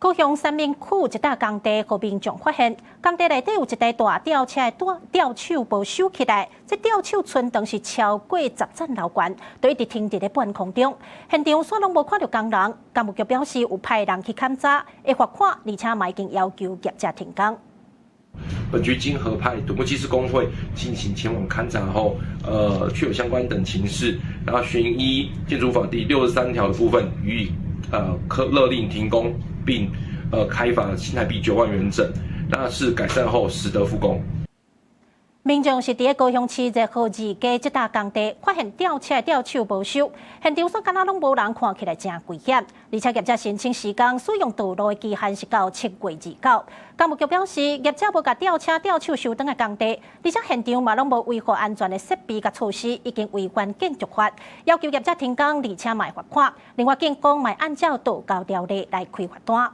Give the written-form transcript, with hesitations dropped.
高雄三民區一搭工地，予民眾發現，工地內底有一台大吊車，吊吊手無收起來，這吊手伸長是超過10層樓懸，就一直停佇咧半空中。現場煞攏無看著工人，工務局表示有派人去勘查，會罰款，而且嘛已經要求業者停工。本局經合派土木技師公會進行前往勘查後，確有相關等情事，然後循依建築法第63條的部分予以科勒令停工，並開罰新台幣9萬元整，那是改善後始得復工。民眾是佇咧高雄市熱河2街這搭工地，發現吊車吊手無收，現場煞敢若攏無人，看起來誠危險。而且業者申請施工使用道路的期限是到7月29。工務局表示，業者無共吊車吊手收轉來工地，而且現場嘛攏無維護安全的設備佮措施，已經違反建築法，要求業者停工，而且嘛會罰款。另外，警方嘛按照道交條例來開罰單。